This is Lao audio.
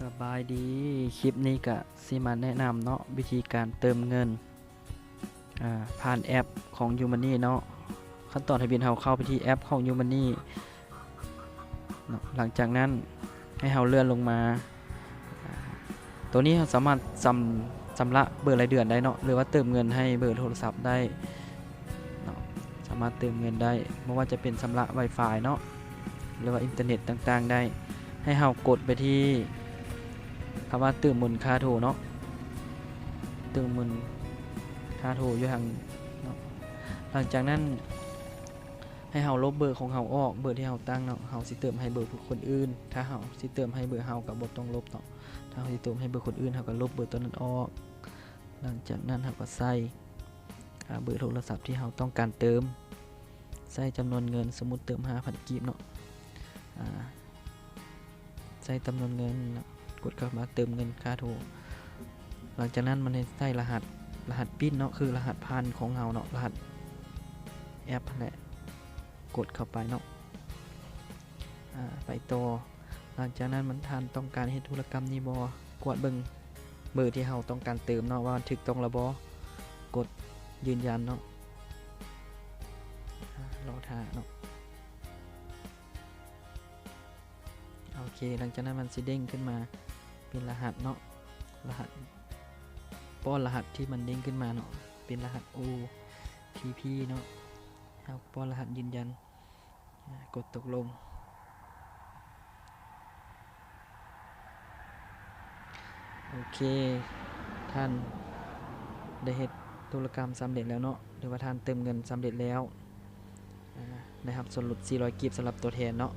ສະບາຍດີ ຄລິບນີ້ກະຊິມາແນະນຳເນາະ ວິທີການເຕີມເງິນ ອາ ຜ່ານແອັບຂອງ YouMoney ເນາະ. ຂັ້ນຕອນທຳອິດເຮົາເຂົ້າໄປທີ່ແອັບຂອງ YouMoney ເນາະ. ຫຼັງຈາກນັ້ນໃຫ້ເຮົາເລື່ອນລົງມາ ອາ ໂຕນີ້ເຮົາສາມາດຊຳ ຊຳລະເບີລາຍເດືອນໄດ້ເນາະ ຫຼືວ່າເຕີມເງິນໃຫ້ເບີໂທລະສັບໄດ້ເນາະ. ສາມາດເຕີມເງິນໄດ້ ບໍ່ວ່າຈະເປັນຊຳລະ Wi-Fi ເນາະ ຫຼືວ່າອິນເຕີເນັດຕ່າງໆໄດ້. ໃຫ້ເຮົາກົດໄປທີ່ຄຳວ່າເຕີມມູນຄ່າໂທເນາະ ເຕີມມູນຄ່າໂທຢູ່ທາງເນາະ. ຫຼັງຈາກນັ້ນໃຫ້ເຮົາລົບເບີຂອງເຮົາອອກ ເບີທີ່ເຮົາຕັ້ງເນາະ. ເຮົາຊິເຕີມໃຫ້ເບີຄົນອື່ນ ຖ້າເຮົາຊິເຕີມໃຫ້ເບີເຮົາກະບໍ່ຕ້ອງລົບເນາະ. ຖ້າເຮົາຊິເຕີມໃຫ້ເບີຄົນອື່ນ ເຮົາກະລົບເບີໂຕນັ້ນອອກ. ຫຼັງຈາກນັ້ນເຮົາກະໃສ່ ອາ ເບີໂທລະສັບທີ່ເຮົາຕ້ອງການເຕີມ ໃສ່ຈຳນວນເງິນ ສົມມຸດເຕີມຫ້າພັນກີບເນາະ ອາ ໃສ່ຈຳນວນເງິນ ກົດເຂົ້າມາເຕີມເງິນຄ່າໂທ. ຫຼັງຈາກນັ້ນມັນໃຫ້ໃສ່ລະຫັດ ລະຫັດປິນເນາະ ຄືລະຫັດຜ່ານຂອງເຮົາເນາະ ລະຫັດແອັບຫັ້ນແຫຼະ ກົດເຂົ້າໄປເນາະ ອາ ໄປຕໍ່. ຫຼັງຈາກນັ້ນມັນ ທ່ານຕ້ອງການເຮັດທຸລະກຳນີ້ບໍ່ ກວດເບິ່ງເບີທີ່ເຮົາຕ້ອງການເຕີມເນາະ ວ່າມັນຖືກຕ້ອງແລ້ວບໍ່ ກົດຢືນຢັນເນາະ ອາ ລໍຖ້າເນາະ. ໂອເຄ ຫຼັງຈາກນັ້ນມັນຊິເດ້ງຂຶ້ນມາເປັນລະຫັດເນາະ ລະຫັດ ປ້ອນລະຫັດທີ່ມັນເດ້ງຂຶ້ນມາເນາະ ເປັນລະຫັດ ໂອທີພີ ເນາະ. ເຮົາປ້ອນລະຫັດຢືນຢັນ ອາ ກົດຕົກລົງ. ໂອເຄ ທ່ານໄດ້ເຮັດທຸລະກຳສຳເລັດແລ້ວເນາະ ຫຼືວ່າທ່ານເຕີມເງິນສຳເລັດແລ້ວ ອາ ໄດ້ຮັບສ່ວນຫຼຸດສີ່ຮ້ອຍກີບສຳລັບຕົວແທນເນາະ.